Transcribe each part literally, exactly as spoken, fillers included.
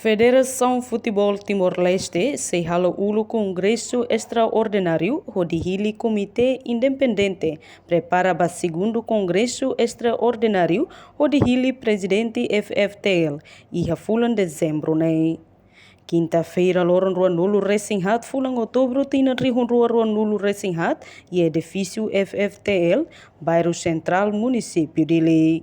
Federasaun Futeból Timor-Leste sei halo uluk kongresu estraordináriu hodi hili komité independente prepara ba segundu kongresu estraordináriu hodi hili prezidente F F T L iha fulan Dezembru ne'e. Kinta-feira, loron ruanulu-resin-haat fulan Outubru tinan rihun rua ruanulu-resin-haat, iha edifísiu F F T L, bairru Sentrál, munisípiu Dili.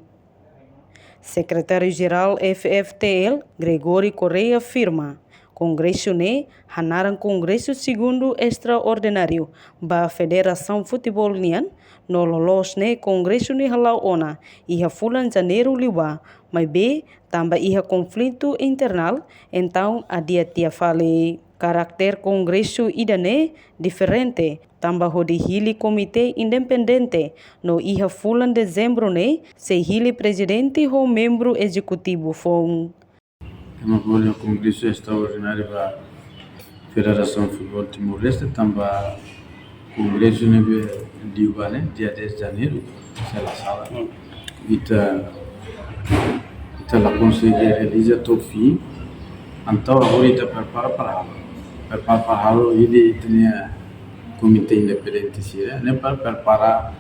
Sekretáriu-Jerál F F T L, Gregory Correia, afirma, kongresu ne'e hanaran Kongresu Segundu Estraordináriu ba Federasaun Futeból nian, no loloos ne'e kongresu ne'e hala'o ona iha fulan Janeiru liubá, maibé tanba iha konflitu internál, entaun adia tiha fali. Karakter kongresu ida-ne'e diferente, tanba hodi hili komité independente, no iha fulan Dezembru ne'e sei hili prezidente ho membru ezekutivu foun. Ema bolu kongresu estraordináriu ba Federasaun Futeból Timor-Leste, tanba kongresu ne'ebé liubá ne'e, dia dez Janeiru, se la sala. Hmm. Ita, ita la konsege realiza to'o fim, entaun agora ita prepara para halo. Prepara para halo, ita-nia komité independente sira, ne'e para prepara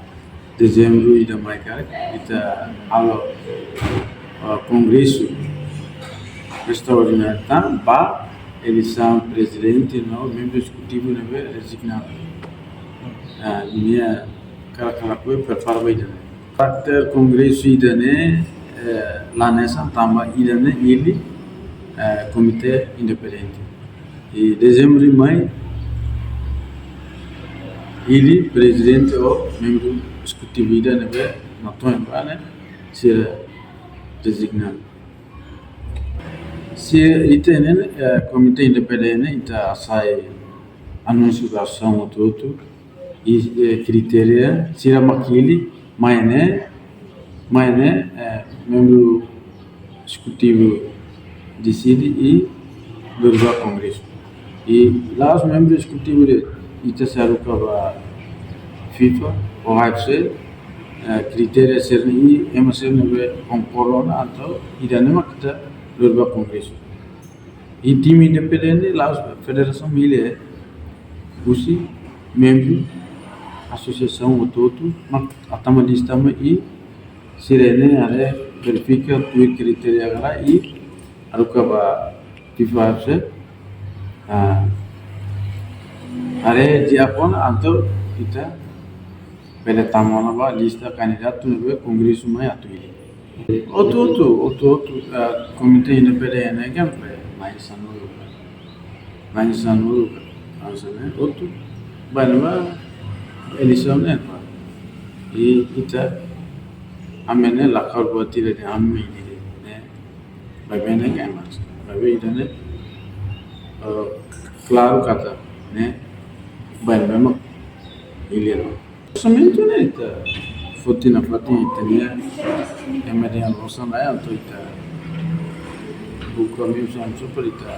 Dezembru ida mai karik, ita halo, ah, kongresu estraordináriu tan ba eleisaun prezidente no membru ezekutivu ne'ebé rezigna. Ah, nia kala kala kue prepara ba ida-ne'e. Karakter kongresu ida-ne'e, eh, la hanesan tanba ida-ne'e hili, eh, komité independente. I Dezembru mai hili prezidente ho membru ezekutivu ida ne'ebé natoen ba ne'e sira rezigna. Se ita ne'e, eh, komité independente ita hasai anúnsiu ba asaun hotu-hotu, i, eh, kritéria sira mak hili, mai ne'e, mai ne'e, eh, membru ezekutivu deside i lori ba kongresu. I la'ós membru ezekutivu de'it, ita sei haruka ba FIFA ou A F C, eh, kritéria sira-ne'e i ema sira ne'ebé konkorda ona, entaun ida-ne'e mak ita lori ba kongresu. I time independente la'ós federasaun hili, husi membru asosiasaun hotu-hotu mak hatama lista mai, i sira-ne'e haree verifika tuir kritéria ka lae i haruka ba FIFA A F C. Ah, haree di'ak ona entaun ita bele tama ona ba lista kandidatu ne'ebé kongresu mai atu hili. Hotu-hotu, hotu-hotu, ah, komité independente ne'e kan pe, na'in sanulu. Na'in sanulu, na'in sanulu, hotu. Ba ne'e ba eleisaun ne'e ba. I ita, ami ne'e la kau buat ida de ami ne'e. Ba ne'e kan mas. Ba ida-ne'e, eh, klaru katak ne'e, ba ne'e mak hili ona. Orsamentu ne'e ita foti nafatin ita-nia M D A osan, entaun ita buka meius sira para ita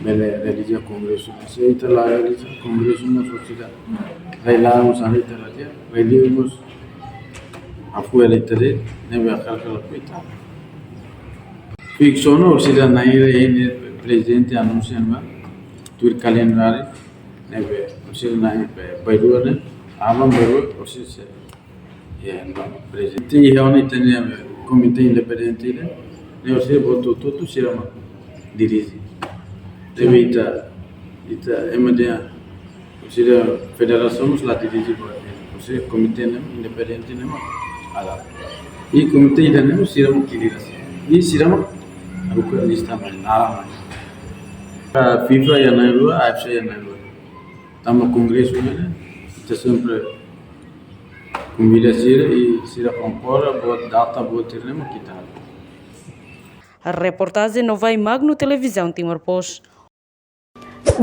bele realiza kongresu. Se ita la realiza kongresu, mós orsida rai laran mós ita realiza, rai liur mós afuera ita de'it, ne'ebé hakarak ka lakohi ita. Fiksaun orsida na'in-resin-neen prezidente anunsia ba tuir kalendáriu, ne'ebé orsida na'in pe bairua ne'e, aban bairua orsida sei. Ya, no, prezidente iha ona ita-nia komité independente ne'e, ne'e orsida buat hotu-hotu sira mak dirije. Ne'ebé ita, ita M D A, orsida federasaun mós la dirije buat ne'e, orsida komité ne'e independente ne'e mak halo. I komité ida-ne'e sira mak hili rasik. I sira mak haruka lista mai, naran mai. Ka FIFA iha na'in-rua, A F C iha na'in-rua. Tanba kongresu ne'e, ita sempre konvida sira i sira konkorda, buat data, buat sira-ne'e mak ita. Reportajen Novai Magno, Televizaun Timor Post.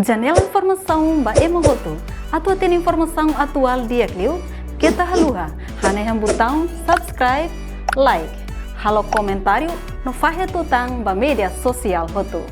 Janela informasaun ba ema hotu. Atu hatene informasaun atuál di'ak liu, keta haluha hanehan butaun subscribe, like, halo komentáriu no fahe tutan ba média sosiál hotu.